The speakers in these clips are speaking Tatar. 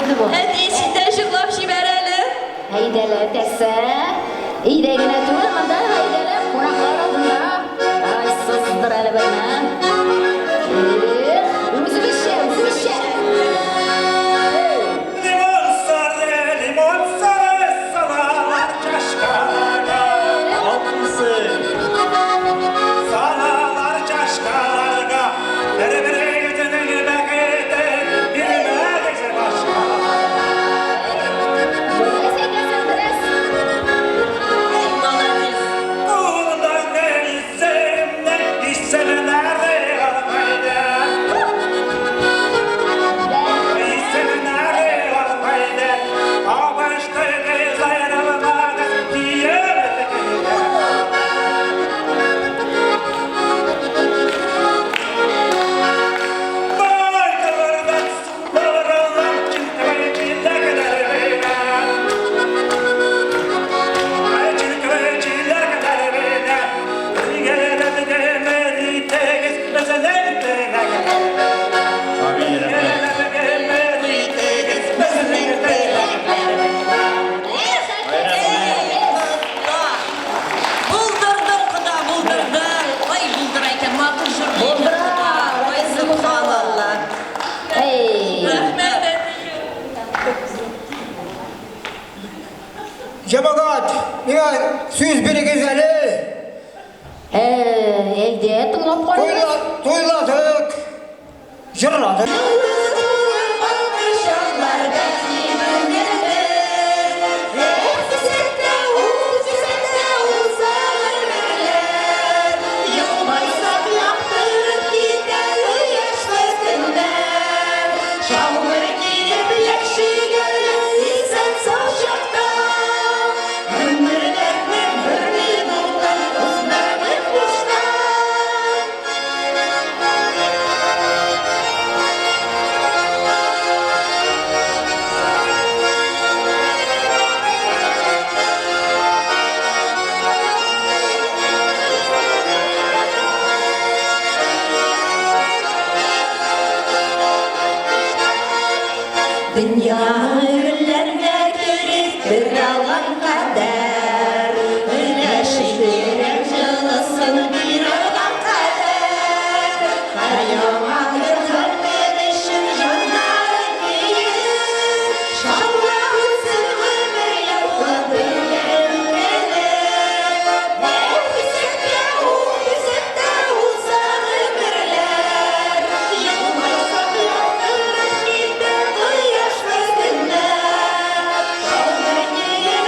инде бу. Әти, син дә җырлап җибәр әле. Әйдәле, тәсә. Өйдә генә түгел, монда да әйдәле, кунаклар алдында. Ай, сыздыр әле берне. Эх, үзебезчә, үзебезчә. Limon sarı, limon sarı salalar çaşkalara. Altınsı. Salalar çaşkalara. Birbirinin bəxti, bilmədiz başqa. Дөрес әйтәсең, дөрес. Эй, молодец. Kuldan denizimden hisseler almaydı. Hisseler almaydı. Abaştı kız ayrılmadı diyemedi. Baykalardan sularından çilkve Amin рәхмәт. Булдырдың, кода, булдырдың. Ой, булдыра икән, матур җырлый икән, кода. Ой, сөбханалла. Эй. Рәхмәт, әтием. Җәмәгать, миңа сүз бирегез әле. Әйдә, тыңлап карыйбыз. Туйладык, җырладык. Дөнья гөлләргә төреп бер алган кадәр, Өләшеп йөрәк җылысын бир алган кадәр. Һәр яңа гөл, һәр өчен җаннарын көеп, Шаулап үтсен гомер юлы гөлләр үкереп. Үтсә дә, үтсә дә уза гомерләр, Елмайсак яктырып китә кояшлы көннәр. Шаулар килеп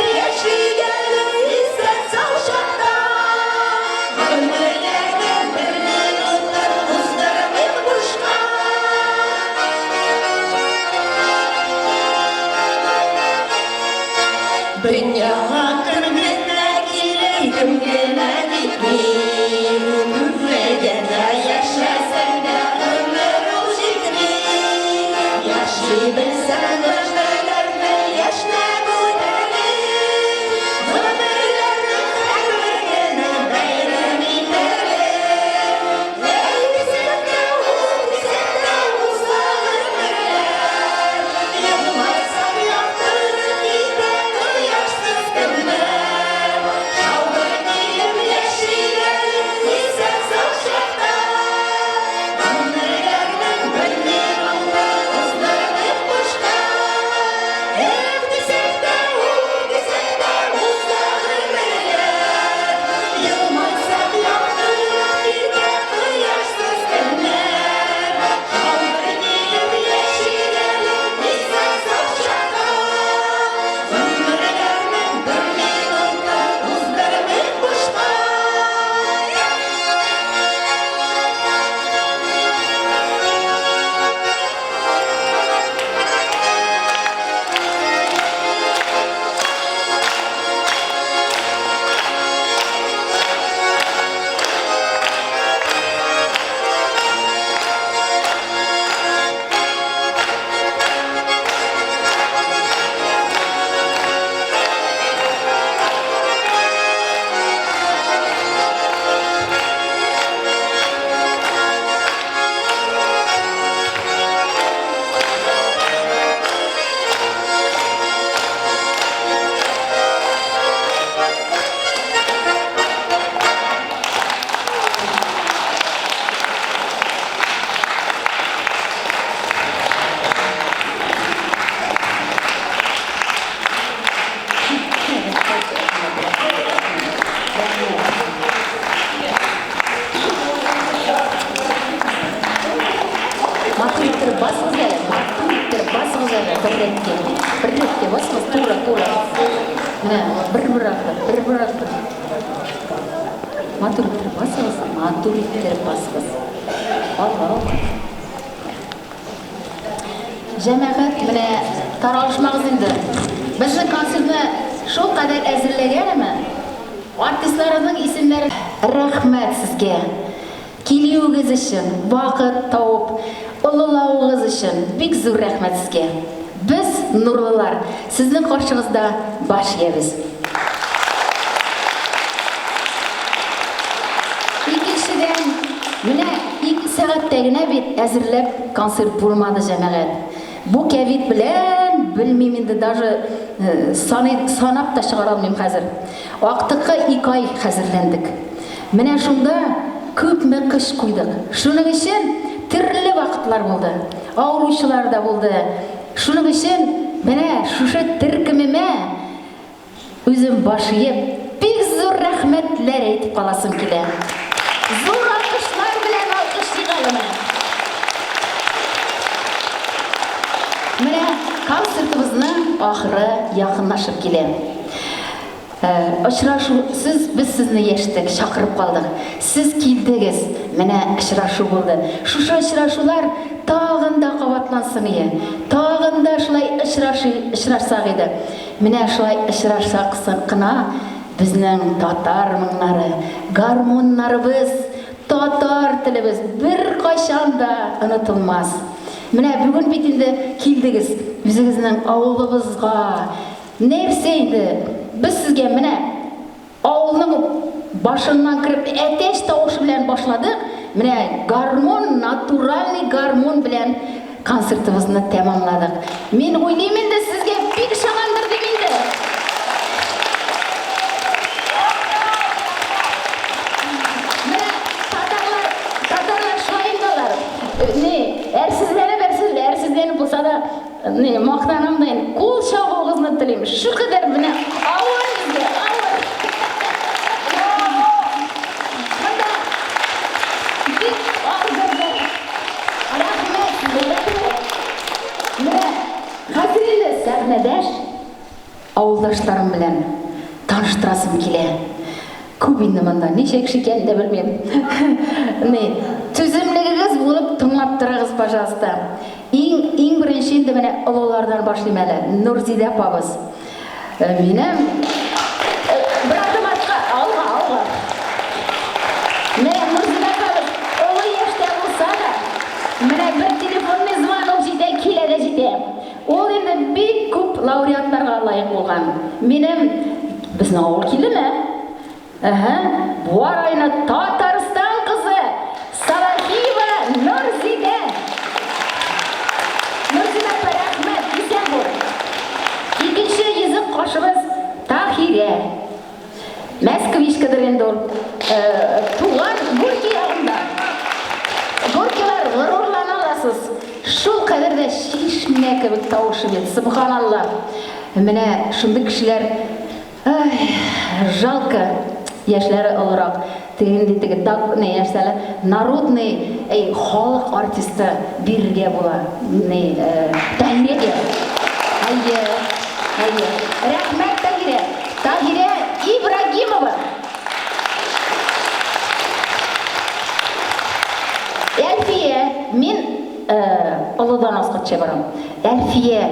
Менә басыгыз, туры, туры. Менә бер-бер артлы, бер-бер артлы. Матур иттереп басыгыз, матур иттереп басыгыз. Алга, алга. Җәмәгать, менә таралышмагыз инде. Безнең концертны шул кадәр әзерләгәнме? Артистларының исемнәре. Рәхмәт сезгә. Килүегез өчен, вакыт табып, олылавыгыз өчен бик зур рәхмәт сезгә. Без, нурлылар, сезнең каршыгызда баш иябез. Икенчедән, менә ике сәгатьтә генә бит әзерләп концерт булмады, җәмәгать. Бу кәвит белән, белмим инде, даже саный, санап та чыгара алмыйм хәзер. Актыккы ике ай хәзерләндек. Менә шунда күпме көч куйдык. Шуның өчен төрле вакытлар булды. Авыручылар да булды. Шуның өчен менә шушы төркемемә үзем баш иеп, бик зур рәхмәтләр әйтеп каласым килә. Зур алкышлар белән алкышлыйк әле менә. Менә концертыбызның ахыры якынлашып килә. Очрашу, сез, без сезне яшьтек, чакырып калдык. Сез килдегез, менә очрашу булды. Шушы очрашулар тагын да кабатлансын ие. Тагын да шулай очрашы, очрашсак иде. Менә шулай очрашсак кына безнең татар моңнары, гармуннарыбыз, татар телебез беркайчан да онытылмас. Менә бүген бит инде килдегез үзегезнең авылыгызга. Нәрсә инде, без сезгә менә авылның башыннан кереп әтәч тавышы белән башладык, менә гармун, натуральный гармун белән концертыбызны тәмамладык. Мин уйлыйм инде, сезгә бик ошагандыр дип инде. Менә татарлар, татарлар шулай инде алар. Ни, әрсезләнеп, әрсез, әрсезләнеп булса да, Ни, мактанам да инде. Кул чабуыгызны телим. Шулкадәр менә авыр безгә, авыр. Монда бик аздырды. Рәхмәт сезгә, рәхмәт. Менә хәзер инде сәхнәдәш авылдашларым белән таныштырасым килә. Күп инде монда, ничә кеше икәнен дә белмим. Ни, түземлегегез булып тыңлап торыгыз, пожалуйста. Иң, иң беренче инде менә олылардан башлыйм әле. Нурзидә апабыз. Минем бер адым артка, алга, алга. Менә Нурзидә апабыз олы яшьтә булса да, менә бер телефонный звонок җитә, килә дә җитә. Ул инде бик күп лауреатларга лаек булган. Минем безнең авыл килене. Әһә, Буа районы Татарстан кызы Салахиева Нурзидә. Нурзидә апа, рәхмәт, исән бул. Икенче йөзек кашыбыз Таһирә. Мәсквичкадыр инде ул. Туган Горький ягында. Горькийлар горурлана аласыз. Шул кадәр дә чишмә кебек тавышы бит, сөбханалла. Менә шундый кешеләр, ай, жалко, яшьләре олырак. Тегенди теге так, не, нәрсә әле, народный, әй, халык артисты бирергә була. Не, Таһирәгә. Әйе, әйе. Рәхмәт, Таһирә. Таһирә Ибрагимова. Әлфия, мин олыдан аска төшә барам. Әлфия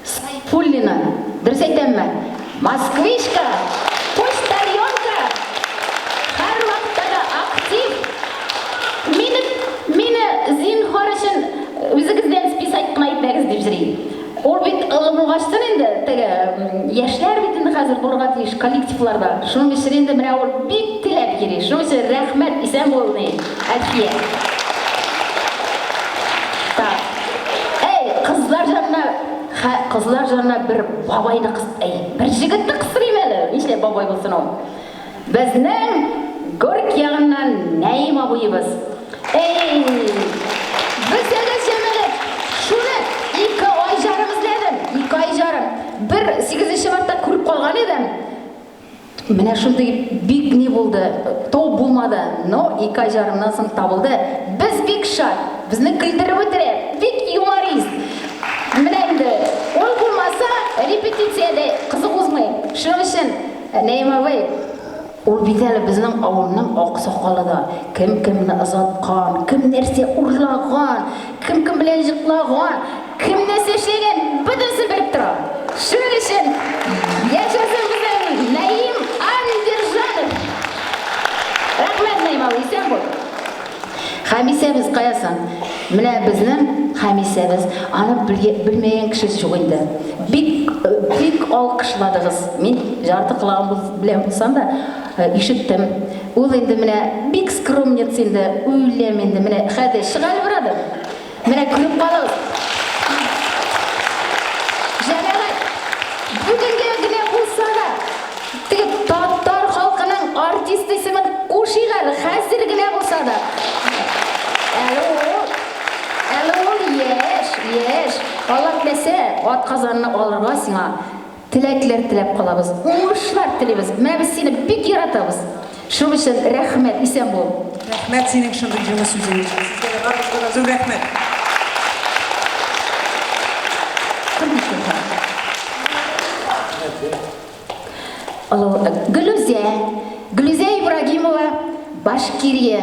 Сайфуллина, дөрес әйтәмме? Москвичка, почтальонка, һәрвакытта да актив. Мине, мине зинһар өчен үзегездән списать кына итмәгез дип йөри. Ул бит олы булгачтын инде, теге яшьләр бит инде хәзер булырга тиеш коллективларда. Шуның өчен инде менә ул бик теләп йөри. Шуның өчен рәхмәт, исән бул, ни, Әлфия. Так. Әй, кызлар җанына, хә, кызлар җанына бер бабайны кыс, әй, бер җегетне кыстырыйм әле. Нишләп бабай булсын ул? Безнең Горький ягыннан Нәим абыебыз. Әй! Белсәгез, җәмәгать, шуны ике ай жарым эзләдем, ике ай жарым. Бер сигезенче мартта күреп калган идем. Менә шундый бик ни булды, тау булмады, но ике ай жарымнан соң табылды. Без бик шат, безне көлдереп үтерә, бик юморист. Менә инде, ул булмаса, Репетиция дә кызык узмый. Шуның өчен, Нәим абый, ул бит әле безнең авылның аксакалы да. Кем кемне озаткан, кем нәрсә урлаган, кем кем белән җыклаган, кем нәрсә эшләгән, бөтенесен белеп тора. Шуның өчен яшәсен безнең Наим Андержанов! Рәхмәт, Наим абый, исән бул. Хәмисәбез кая соң? Менә безнең Хәмисәбез, аны белмәгән кеше юк инде. Бик, бик алкышладыгыз. Мин жарты колагым белән булсам да, ишеттем. Ул инде менә бик скромница инде, үләм инде. Менә хәзер чык әле, брат. Менә күреп калыгыз. Җәмәгать, бүгенгә генә булса да, теге татар халкының артисты исемен кушыйк әле, хәзер генә булса да. Әле ул, әле ул яшь, яшь. Алла теләсә, атказанны алырга сиңа теләкләр теләп калабыз, уңышлар телибез. Менә без сине бик яратабыз. Шуның өчен рәхмәт, исән бул. Рәхмәт синең шундый җылы сүзең өчен. Сезгә дә барыгызга да зур рәхмәт. Гөлүзә. Гөлүзә Ибрагимова, Башкирия.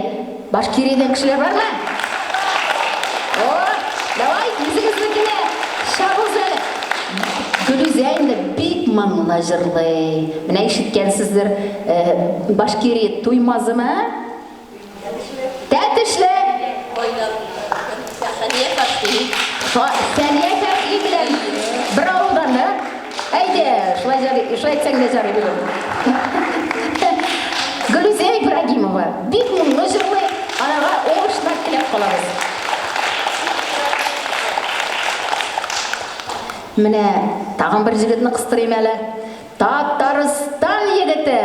Башкириядән кешеләр бармы? О, давай, үзегезнекенә чабыгыз әле. Гөлүзә инде бик моңлы җырлый. Менә ишеткәнсездер, Башкирия Туймазымы? Тәтешле. Сәния Фәтхи. Сәния Фәтхи белән бер авылдан, да? Әйдә, шулай җарый, шулай әйтсәң дә җарый бүген. Гөлүзә Ибрагимова бик моңлы җырлый, анарга уңышлар теләп калабыз. Менә тагын бер җегетне кыстырыйм әле. Татарстан егете.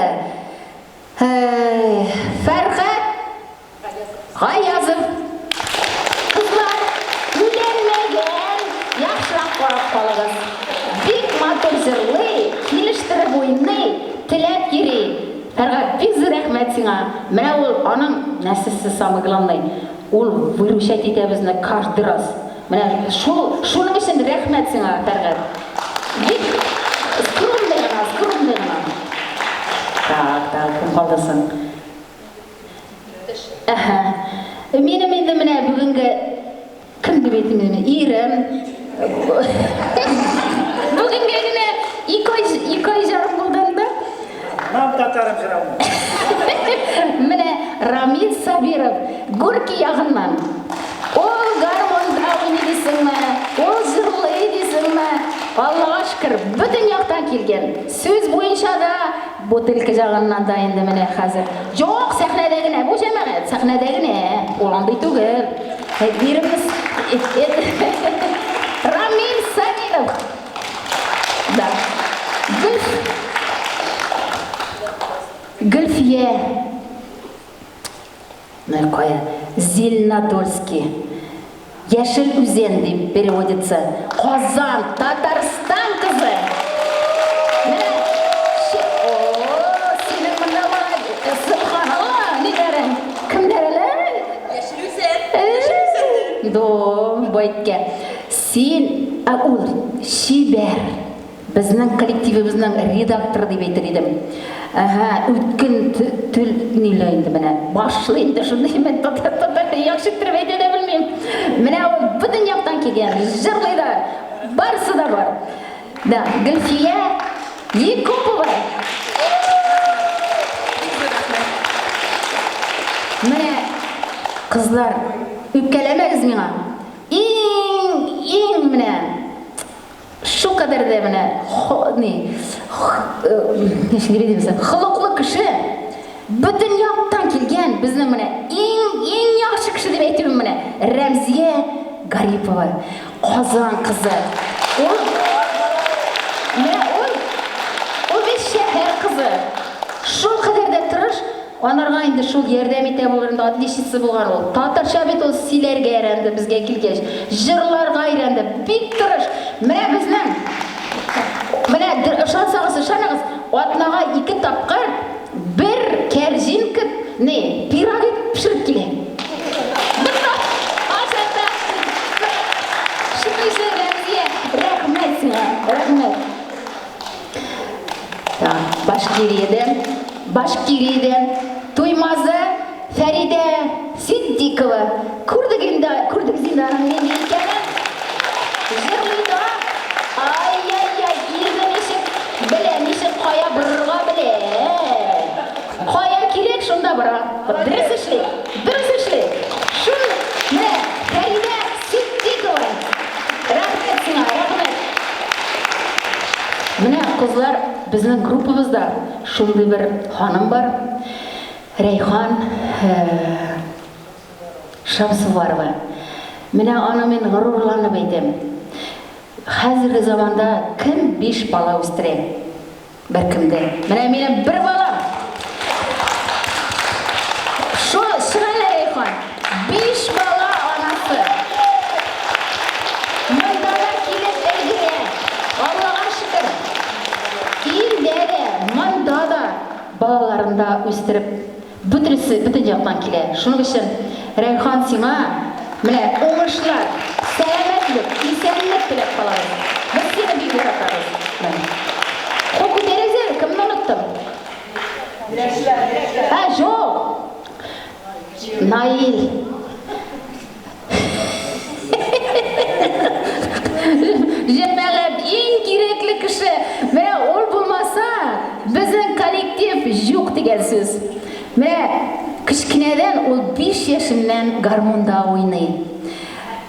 Фәрхәт Гаязов. Кызлар, өйләнмәгән, яхшырак карап калыгыз. Бик матур җырлый, килештереп уйный, теләп йөри. Фәргать, бик зур рәхмәт сиңа. Менә ул аның нәрсәсе самый главный, ул выручать итә безне каждый раз. Менә шул, шуның өчен рәхмәт сиңа, Фәргать. Бик скромный гына, скромный гына. Так, так, кем калды соң? Әһә. Минем инде менә бүгенге кем дип әйтим инде, ирем. Бүгенгә генә 2 ай, 2 ай жарым булды инде. Нам татарым җыравым. Менә Рамил Сабиров, Горький ягыннан. Ул гармунда уйный дисеңме, ул җырлый дисеңме, Аллага шөкер, бөтен яктан килгән. Сүз буенча да, бутылка ягыннан да инде менә хәзер. Юк, сәхнәдә генә бу җәмәгать, сәхнәдә генә. Ул андый түгел. Иремез Рамил Сабиров. Да. Гөлф Гөлфия. Менә кая. Зеленодольский. Яшел Үзән дип переводится. Казан, Татарстан кызы. Менә О, синең монда субханалла, ниләрең? Кемнәр әле? Яшел Үзән. Яшел Үзән. До, байткә. Син, ә ул чибәр. Безнең коллективыбызның редакторы дип әйтер идем. Әһә, үткен тел нилә инде менә. Башлы инде шундый мен татар татар яхшы иттереп әйтә дә белмим. Менә ул бөтен яктан килгән, җырлый да, барысы да бар. Да, Гөлфия Якупова. Менә кызлар, үпкәләмәгез миңа. Иң, иң менә шул кадәр дә менә ни, ничек дип әйтим соң, холыклы кеше, бөтен яктан килгән, безнең менә иң, иң яхшы кеше дип әйтүем менә Рәмзия Гарипова, Казан кызы. Ул менә ул, ул бит шәһәр кызы. Шул кадәр дә тырыш, анарга инде шул ярдәм итә булыр инде, отличница булган ул. Татарча бит ул сөйләргә өйрәнде безгә килгәч, җырларга өйрәнде, бик тырыш. Менә безнең, менә ышансагыз, ышаныгыз, атнага 2 тапкыр бер кәрҗинка, не, пирог пешереп килә. Ашата. Шуның өчен Рәмзия, рәхмәт сиңа, рәхмәт. Фәридә Ситдикова. Күрдек инде, күрдегез инде аның нинди икәнен. Җырлый да. Ай-яй-яй, ирне ничек белә, ничек кая борырга белә. Кая кирәк, шунда бора. Дөрес эшли, дөрес эшли. Шул, менә Фәридә Ситдикова. Рәхмәт сиңа, рәхмәт. Менә, кызлар, безнең группабызда шундый бер ханым бар. Рәйхан Шамсуварова. Менә аны мин горурланып әйтәм. Хәзерге заманда кем биш бала үстерә? Беркем дә. Менә минем бер балам. Шул чык әле, Рәйхан. Биш бала анасы. Монда да килеп өлгерә. Аллага шөкер. Илдә дә, монда да балаларын да үстереп, бөтенесе бөтен яктан килә. Шуның өчен, Рәйхан, сиңа менә уңышлар, сәламәтлек, исәнлек теләп калабыз. Без сине бик яратабыз. Менә. Кул күтәрегез әле, кемне оныттым? Ә, җок! Наил. Җәмәгать, иң кирәкле кеше. Менә ул булмаса, безнең коллектив юк дигән сүз. Менә кечкенәдән ул 5 яшеннән гармунда уйный.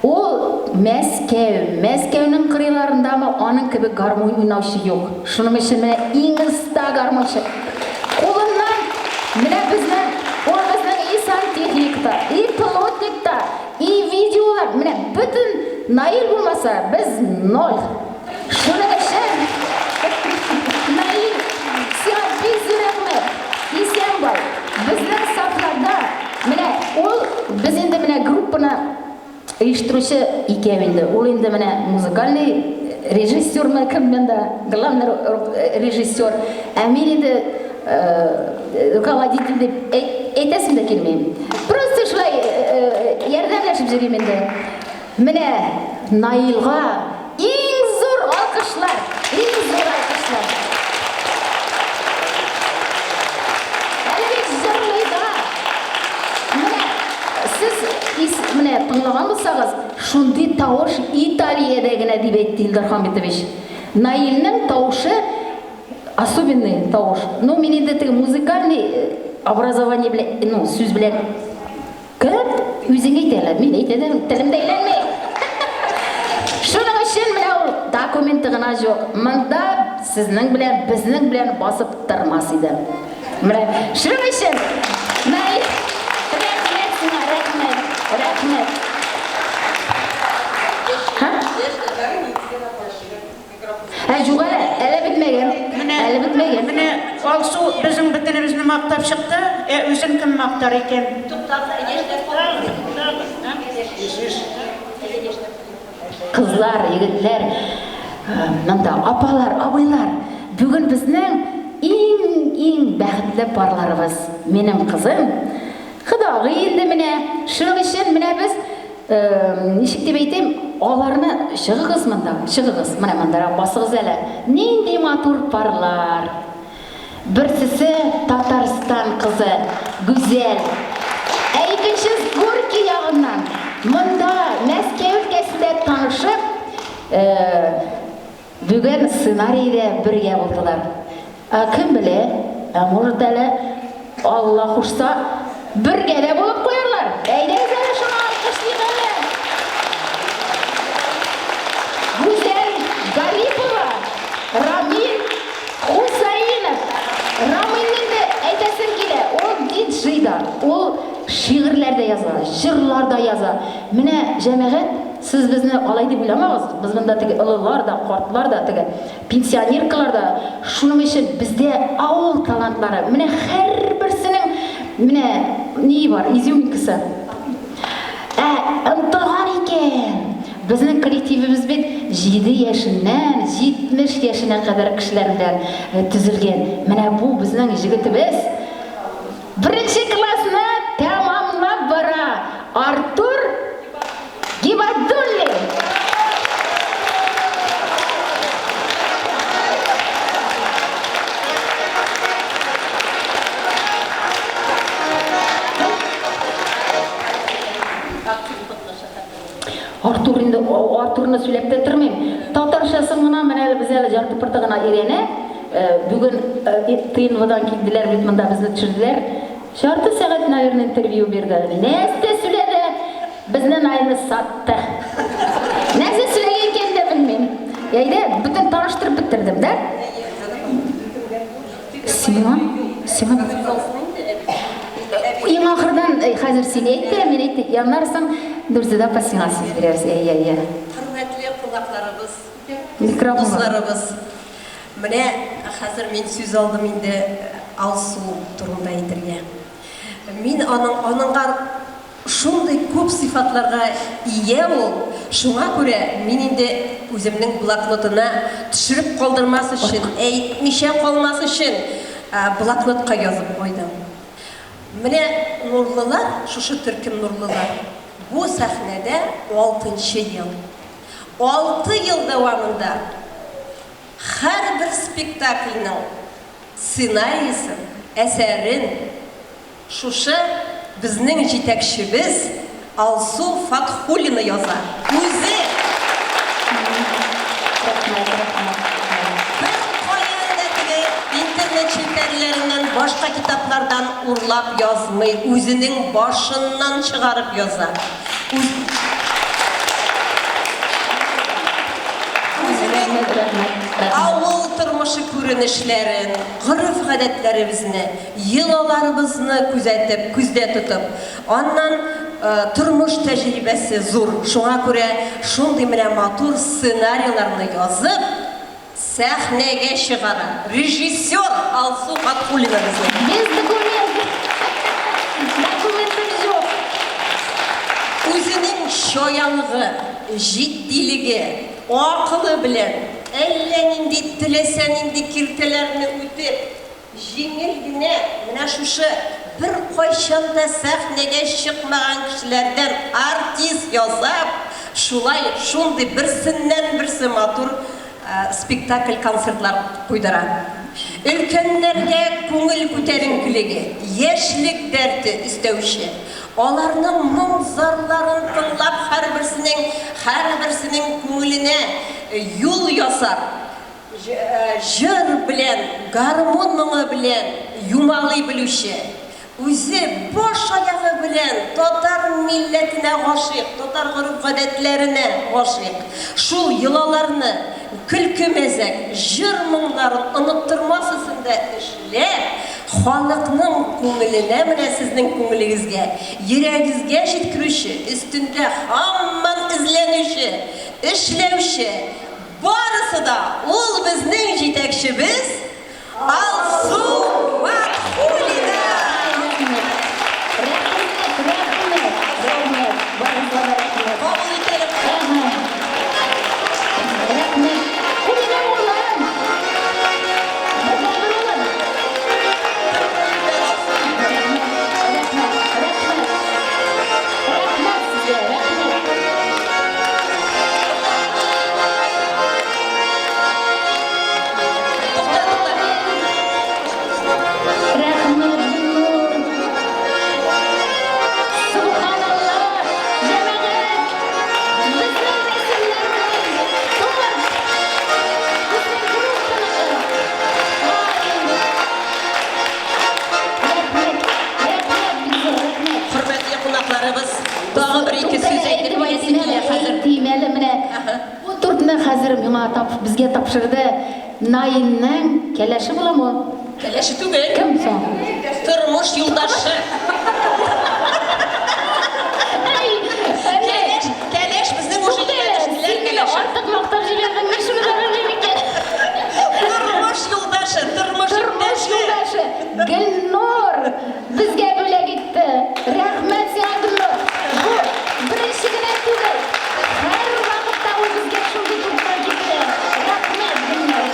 Ул Мәскәү, Мәскәүнең кырыйларындамы аның кебек гармун уйнаучы юк. Шуның өчен менә иң оста гармунчы. Кулыннан менә безнең, ул безнең и сантехник та, и плотник та, и видеолар, менә бөтен Наил булмаса, без ноль. Шуның өчен Наил, сиңа бик зур рәхмәт. Исән бул. Безнең сафларда менә ул, без инде менә группаны оештыручы икәү инде. Ул инде менә музыкальный режиссермы, кем монда, главный режиссер. Ә мин инде руководитель дип әйтәсем дә килми. Просто шулай ярдәмләшеп йөрим инде. Менә Наилгә иң зур алкышлар, иң зур алкышлар. Әле бит җырлый да. Менә сез ис, менә тыңлаган булсагыз, шундый тавыш Италиядә генә дип әйтте Илдар Хамитович. Наилнең тавышы особенный тавыш. Ну, мин инде теге музыкальный образование белән, ну, сүз белән Кем? Үзең әйт әле. Мин әйтә дә, телем дә әйләнми. Шуның өчен менә ул документы гына юк. Монда сезнең белән, безнең белән басып тормас иде. Менә шуның өчен Наил, рәхмәт сиңа, рәхмәт, рәхмәт. Һа? Ә юк әле, әле бетмәгән. Менә, Әле бетмәгән. Менә Алсу безнең бөтенебезне мактап чыкты, ә үзен кем мактар икән? Кызлар, егетләр, монда апалар, абыйлар, бүген безнең иң-иң бәхетле парларыбыз. Минем кызым, кодагый инде менә. Шуның өчен менә без Ничек дип әйтим, аларны чыгыгыз монда, чыгыгыз, менә мондарак басыгыз әле. Нинди матур парлар! Берсесе Татарстан кызы, Гүзәл. Ә икенче Горький ягыннан. Монда, Мәскәү өлкәсендә танышып, Бүген сценарийдә бергә булдылар. Ә кем белә, ә может әле, Алла кушса, бергә дә булып куярлар. Әйдәгез әле шуңа алкышлыйк әле. Гүзәл Гарипова, Рамил Хусаинов. Рамилне инде әйтәсем килә, ул диджей да, ул шигырьләр дә яза, җырлар да яза. Менә, җәмәгать, Сез безне алай дип уйламагыз, без монда теге олылар да, картлар да, теге пенсионеркалар да, шуның өчен бездә авыл талантлары, менә һәрберсенең менә ние бар, изюминкасы. Ә омтылган икән! Безнең коллективыбыз бит җиде яшеннән 70 яшенә кадәр кешеләр белән төзелгән. Менә бу безнең җегетебез беренче классны тәмамлап бара, Артур Гибадуллин! Артурны сөйләп тә тормыйм. Татарчасын гына менә әле без әле жарты пырты гына өйрәнә. Бүген ТНВдан килделәр бит монда безне төшерделәр. Жарты сәгать, наверное, интервью бирде. Нәрсә сөйләде? Безне Наилне сатты. Нәрсә сөйләгән икәнен дә белмим. Әйдә, бөтен таныштырып бетердем, да? Сиңа, сиңа. Иң ахырдан хәзер син әйт тә, мин әйт, аннары соң Нурзидә апа сиңа сүз бирәбез. Әйе, әйе. Хөрмәтле кунакларыбыз, Микрофон. дусларыбыз. Менә хәзер мин сүз алдым инде Алсу турында әйтергә. Мин аның аныңга шундый күп сыйфатларга ия ул, шуңа күрә мин инде үземнең блокнотына төшереп калдырмас өчен, әйтмичә калмас өчен блокнотка язып куйдым. Менә Нурлылар, шушы төркем Нурлылар, бу сәхнәдә алтынчы ел. 6 ел дәвамында һәрбер спектакльнең сценарийсын, әсәрен шушы безнең җитәкчебез Алсу Фатхуллина яза. Үзе! Бер каян да теге интернет челтәрләреннән, башка китаплардан урлап язмый, үзенең башыннан чыгарып яза. Үз... Үзенең авыл тормышы күренешләрен, гореф-гадәтләребезне, йолаларыбызны күзәтеп, күздә тотып, аннан тормыш тәҗрибәсе зур, шуңа күрә шундый менә матур сценарийларны язып, сәхнәгә чыгара. Режиссер Алсу Фатхуллина безнең. Без документ. Документым юк. Үзенең чаялыгы, җитдилеге, акылы белән әллә нинди теләсә нинди киртәләрне үтеп, җиңел генә менә шушы беркайчан да сәхнәгә чыкмаган кешеләрдән артист ясап, шулай шундый берсеннән-берсе матур спектакль-концертлар куйдыра. Өлкәннәргә күңел күтәренкелеге, яшьлек дәрте өстәүче, аларның моң-зарларын тыңлап һәрберсенең һәрберсенең күңеленә юл ясап, Җыр белән, гармун моңы белән юмалый белүче, үзе баш-аягы белән татар милләтенә гашыйк, татар гореф-гадәтләренә гашыйк, шул йолаларны, көлке-мәзәк, җыр-моңнарын оныттырмас өчен дә эшләп, халыкның күңеленә, менә сезнең күңелегезгә, йөрәгезгә җиткерүче, өстендә һаман эзләнүче, эшләүче, Барысы да ул безнең җитәкчебез Алсу Фатхуллина! Рәхмәт, рәхмәт, рәхмәт, рәхмәт, барыгызга да рәхмәт. Кабул итәлек. Әһә. Рәхмәт. Бу минем улым. Бердәнбер улым. Рәхмәт, рәхмәт, рәхмәт. Рәхмәт сезгә, рәхмәт. Тукта, тукта. Рәхмәт, Гөлнур. Субханалла, җәмәгать. Безнең рәсемнәр белән торт. Безнең группаныкы. Ай. Рәхмәт, рәхмәт, бик зур рәхмәт. Хөрмәтле кунакларыбыз, тагы бер-ике сүз әйтеп киләсе килә хәзер. Әйтим әле менә. Бу тортны хәзер миңа тап, безгә тапшырды Наилнең кәләше буламы ул? Кәләше түгел. Кем соң? Тормыш юлдашы. Әй, әнә. Кәләш, кәләш безнең уже Туктале, өйләнештеләр син мине кәләше. артык мактап җибәрдең, мин шуны да белмим икән. Тормыш юлдашы, тормыш Тормыш иптәше. юлдашы Гөлнур безгә бүләк итте. Рәхмәт сиңа, Гөлнур. Бу беренче генә түгел. Һәр вакытта ул безгә шундый тортлар китерә. Рәхмәт, Гөлнур.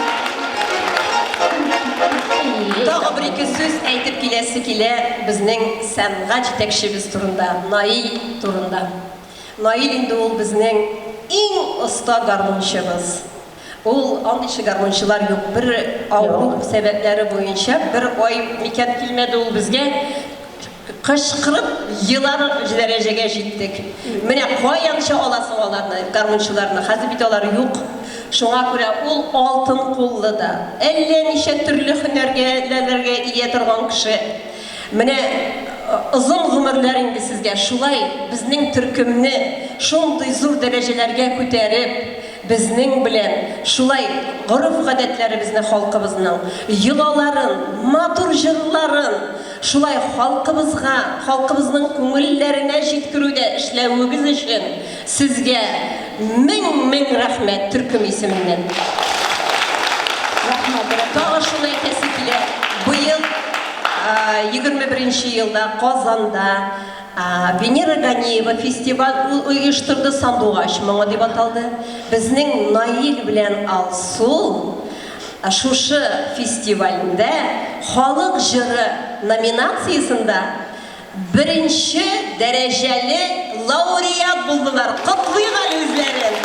Тагы бер-ике сүз әйтеп киләсе килә безнең сәнгать җитәкчебез турында, Наил турында. Наил инде ул безнең иң оста гармунчыбыз. Ул андый гармунчылар юк. Бер авыру сәбәпләре буенча бер ай микән килмәде ул безгә. Кычкырып елар дәрәҗәгә җиттек. Менә каян ча аласың аларны, гармунчыларны? Хәзер бит алар юк. Шуңа күрә ул алтын куллы да, әллә ничә төрле һөнәргә ләләргә ия торган кеше. Менә озын гомерләр инде сезгә, шулай безнең төркемне шундый зур дәрәҗәләргә күтәреп, Безнең белән шулай гореф-гадәтләребезне халкыбызның, йолаларын, матур җырларын шулай халкыбызга, халкыбызның күңелләренә җиткерүдә эшләвегез өчен сезгә мең-мең рәхмәт төркем исеменнән. Рәхмәт, рәхмәт. Тагы шуны әйтәсе килә, быел, 21 нче елда Казанда Венера Ганиева фестиваль оештырды, Сандугач моңы дип аталды. Безнең Наил белән Алсу шушы фестивальдә Халык җыры номинациясендә беренче дәрәҗәле лауреат булдылар. Котлыйк әле үзләрен!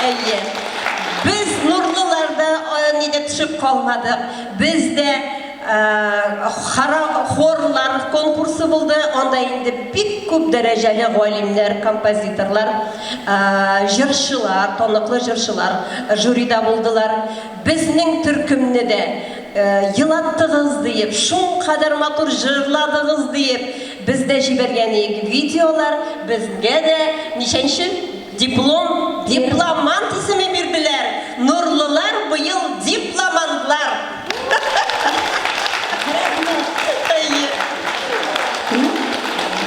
Әйе. Без нурлылар да нидә төшеп калмадык. Без дә Хорлар конкурсы булды, анда инде бик күп дәрәҗәле галимнәр, композиторлар, җырчылар, таныклы җырчылар жюрида булдылар. Безнең төркемне дә елаттыгыз диеп, шуңкадәр матур җырладыгыз диеп, без дә җибәргән идек видеолар, безгә дә ничәнче диплом, дипломант исеме бирделәр. Нурлылар быел дипломантлар!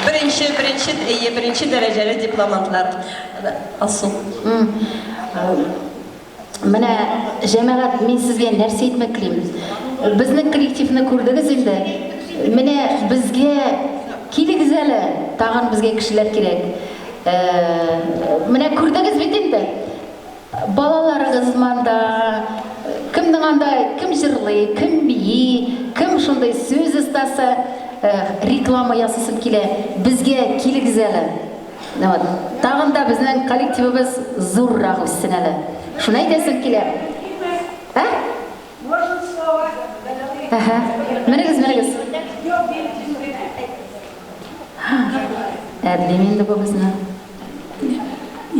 Беренче, беренче, әйе, беренче дәрәҗәле дипломантлар. Алсу. Менә, җәмәгать, мин сезгә нәрсә әйтмәк телим. Безнең коллективны күрдегез инде. Менә безгә килегез әле, тагын безгә кешеләр кирәк. Менә күрдегез бит инде. Балаларыгыз монда, кемнең анда, кем җырлый, кем бии, кем шундый сүз остасы, реклама ясыйсым килә, безгә килегез әле. Вот. Тагын да безнең коллективыбыз зуррак үссен әле. Шуны әйтәсем килә. Ә? Әһә. Менегез, менегез. Әрлим инде бу безне.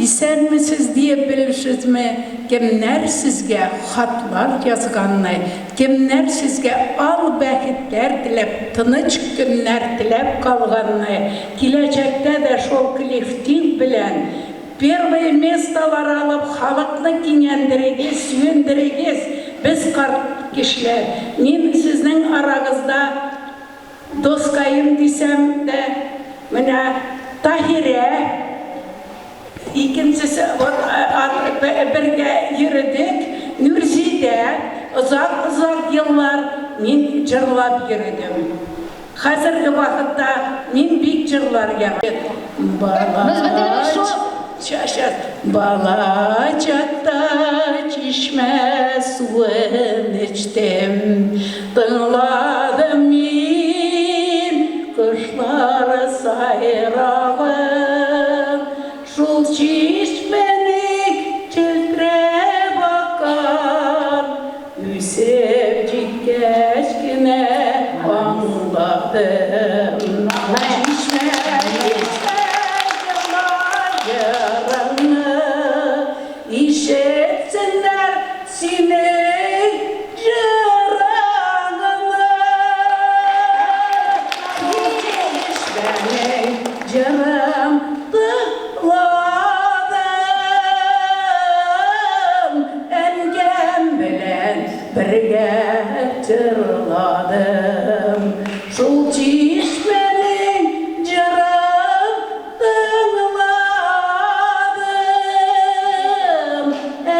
Исәнмесез диеп белешезме, кемнәр сезгә хатлар язганны, кемнәр сезгә ал бәхетләр теләп, тыныч көннәр теләп калганны, киләчәктә дә шул коллектив белән первое местолар алып халыкны киңәндерегез, сөендерегез, без карт кешеләр, мин сезнең арагызда Дускаем дисәм дә, менә Таһирә, икенчесе, вот бергә йөредек, Нүрзидә, озак-озак еллар мин җырлап йөредем. Хәзерге вакытта мин бик җырлар яратам. Без бөтенебез шул. Бала чакта чишмә суын эчтем, Тыңладым мин кошлар сайравын. Шул чишмәнең челтерәп аккан, Үсеп җиткәч кенә аңладым. Чишмә, чишмә, җырла җырыңны, Ишетсеннәр синең җырыңны. Чишмәнең җырын тыңладым, Әнкәм белән бергә җырладым. Шул чишмәнең җырын тыңладым,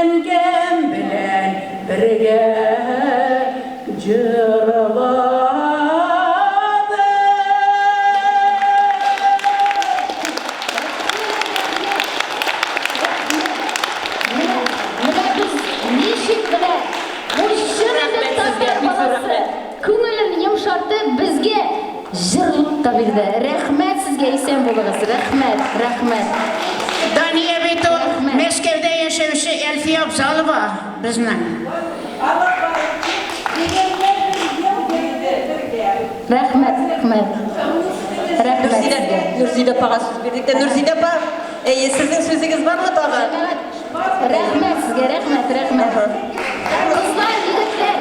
Әнкәм белән бергә җырладым. Менә, менә без ничек менә бу чын инде татар баласы күңелен йомшартып безгә җырлап та бирде. Рәхмәт сезгә, исән булыгыз. Рәхмәт, рәхмәт. Дания бит ул Рәхмәт. Мәскәүдә яшәүче Әлфия Абзалова безнең. Алып баручы 21 ел. Рәхмәт, рәхмәт. Рәхмәт Нурзидә, сезгә. Нурзидә апага сүз бирдек тә. Нурзидә апа, әйе, сезнең сүзегез бармы тагы? Җәмәгать, рәхмәт сезгә, рәхмәт, рәхмәт. Кызлар, егетләр,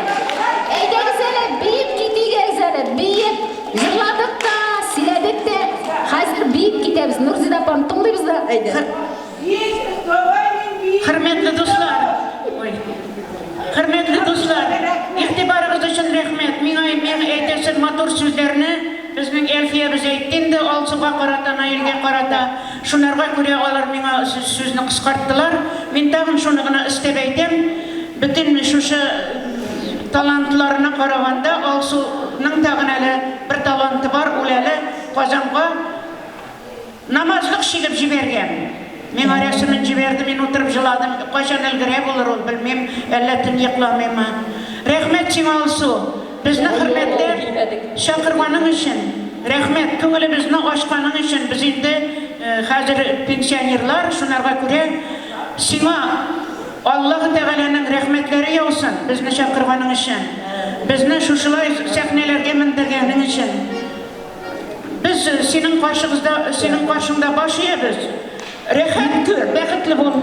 әйдәгез әле, биеп китик әле, биеп. Җырладык та, сөйләдек тә. Хәзер биеп китәбез. Нурзидә апаны тыңлыйбыз да. Әйдә. Хөрмәтле дуслар, ой. Хөрмәтле дуслар, игътибарыгыз өчен рәхмәт. Миңа миңа әйтәсе матур сүзләрне безнең Әлфиябез әйтте инде Алсуга карата, Наилгә карата. Шунарга күрә алар миңа сүзне кыскарттылар. Мин тагын шуны гына өстәп әйтәм. Бөтен шушы талантларына караганда Алсуның тагын әле бер таланты бар, ул әле Казанга Намазлык чигеп җибәргән. Миңа рәсемен җибәрде, мин утырып җыладым. Кайчан өлгерә булыр ул, белмим, әллә төн йокламыймы. Рәхмәт сиңа, Алсу, безне хөрмәтләп чакырганың өчен. Рәхмәт, күңелебезне ачканың өчен. Без инде хәзер пенсионерлар, шунарга күрә сиңа Аллаһы Тәгаләнең рәхмәтләре яусын, безне чакырганың өчен. Безне шушылай сәхнәләргә мендергәнең өчен. Без синең каршыгызда, синең каршыңда баш иябез. Рәхәт күр, бәхетле бул.